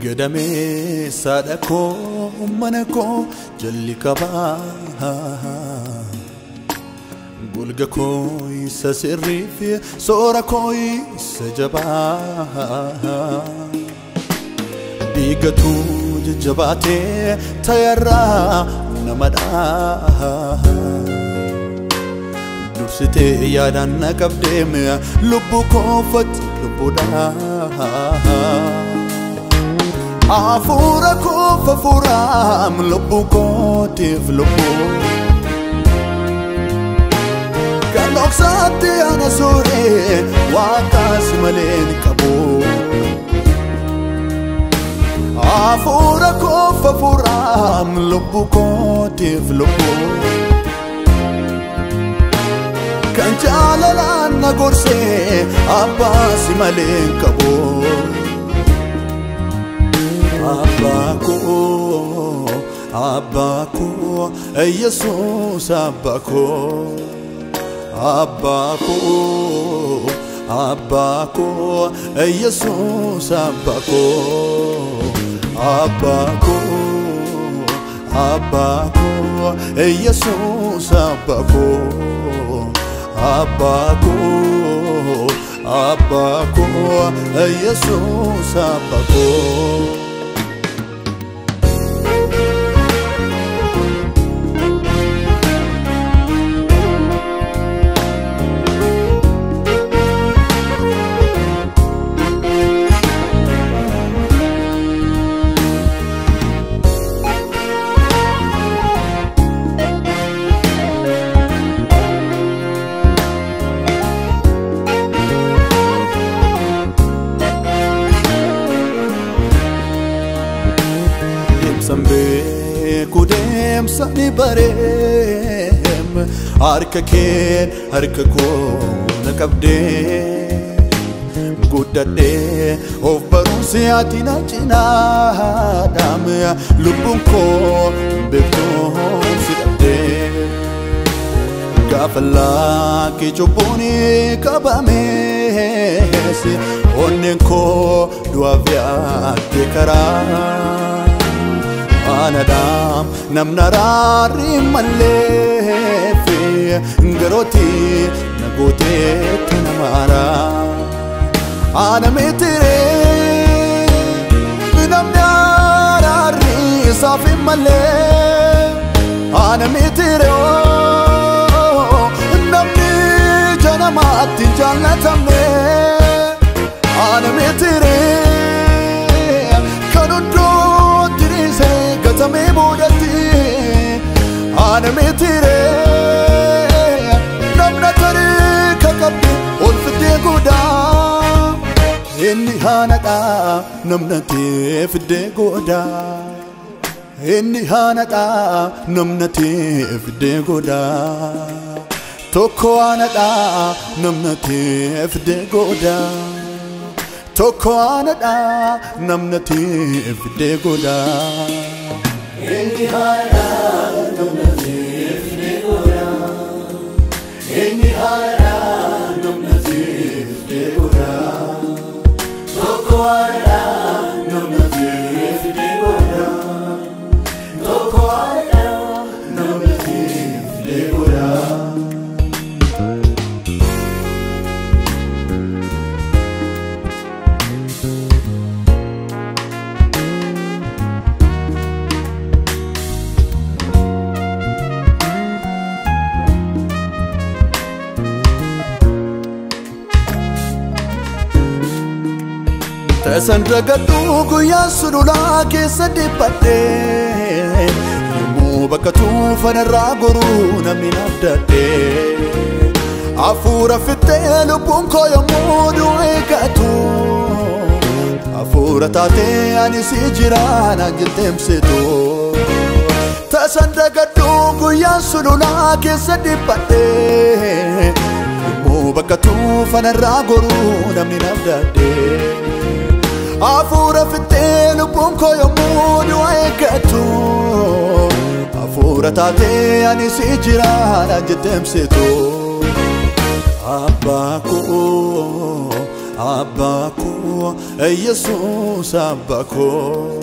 Gadame sadako manako jalli qaba Golga koo isa sirrii fi soora koo isa jabaa Dhiigatu jajjabaatee tayarraa nama dhaa Dursitee yaadaan na qabdeem lubbuu koofatti lubbuudhaa Hafuura koof hafuuraam lubbuu kootiif lubbuu Kan dhoksaatti ana suuree waaqaas malee hin qabu Hafuura koof hafuuraam lubbuu kootiif lubbuu Kan jaalalaan na gorsee abbaas malee hin qabu Abbaa koo, Abbaa koo, Yesuus Abbaa koo. Abbaa koo, Abbaa koo, Yesuus Abbaa koo. Abbaa koo, Abbaa koo, Yesuus Abbaa koo. Abbaa koo, Abbaa koo, Yesuus Abbaa koo. Deemsan beeku deemsa ni bareem harka keen harka koo na qabdee guddadhee of barumsi ati na cinaadhaam lubbuun koo beektuun si dhabdee Gaafa laakki cubbuun qabamees onneen koo du'aaf yaaddee karaa Anadam namna raarri malleefi garooti na gooteetti namaara. Ana mitiree namni araarri isaaf hin mallee. Ana mitiree namni janamaatti hin jaallatamne. Ana mitiree kan hundootti dhiisee gatamee boodatti. Ana mitiree namna tarii qabde ol fiddee godhaa. Inni haanadhaa namna tee fiddee godhaa. Inni haanadhaa namna tee fiddee godhaa. Tokko haanadhaa namna tee fiddee godhaa. Tokko haanadhaa namna tee fiddee godhaa. Inni haanadhaa namna tee fiddee godhaa. Inni haanadhaa namna tee fiddee godhaa. Tokko haanadhaa namna tee fiddee godhaa. Tokko haanadhaa namna tee fiddee godhaa. Tasan dagadhu guyyaa sululaa keessa dhiphadhee yommuu bakka tuufanarraa goruu namni abdadhee Hafuura fixee lubbuun koo yommuu du'e gatu Hafuura taatee ani si jira naan jetteemsitu Tasan dagadhu guyyaa sululaa keessa dhiphadhee yommuu bakka tuufanarraa goruu namni abdadhee Hafuura fixee lubbuun koo yommuu du'a eeggatu Hafuura taatee ani si jira naan jetteemsitu Abbaa koo, abbaa koo, Yesuus abbaa koo.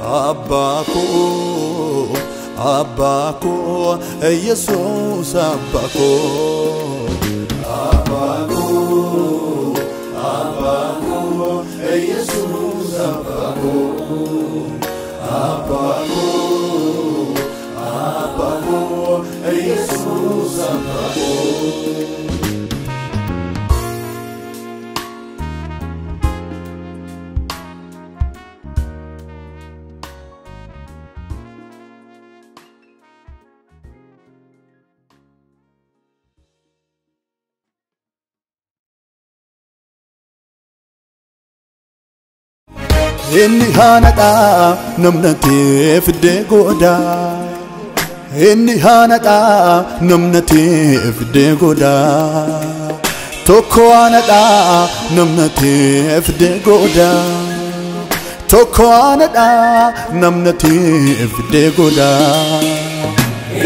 Abbaa koo, abbaa koo, Yesuus abbaa koo. Abbaa koo, abbaa koo, Yesuus abbaa koo. Abbaa koo, abbaa koo, Yesuus abbaa koo. Inni haanadha namna ta'e fiddee gooda. Inni haanadha namna ta'e fiddee gooda. Tokko haanadha namna ta'e fiddee gooda. Tokko haanadha namna ta'e fiddee gooda.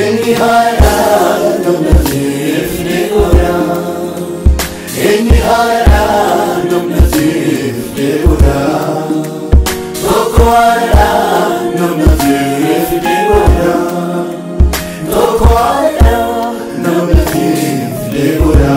Inni haanadha namna ta'e fiddee gooda. Inni haanadha namna ta'e fiddee gooda. Tokko haanadha namna ta'e fiddee gooda. Tokko haanadha namna ta'e fiddee gooda.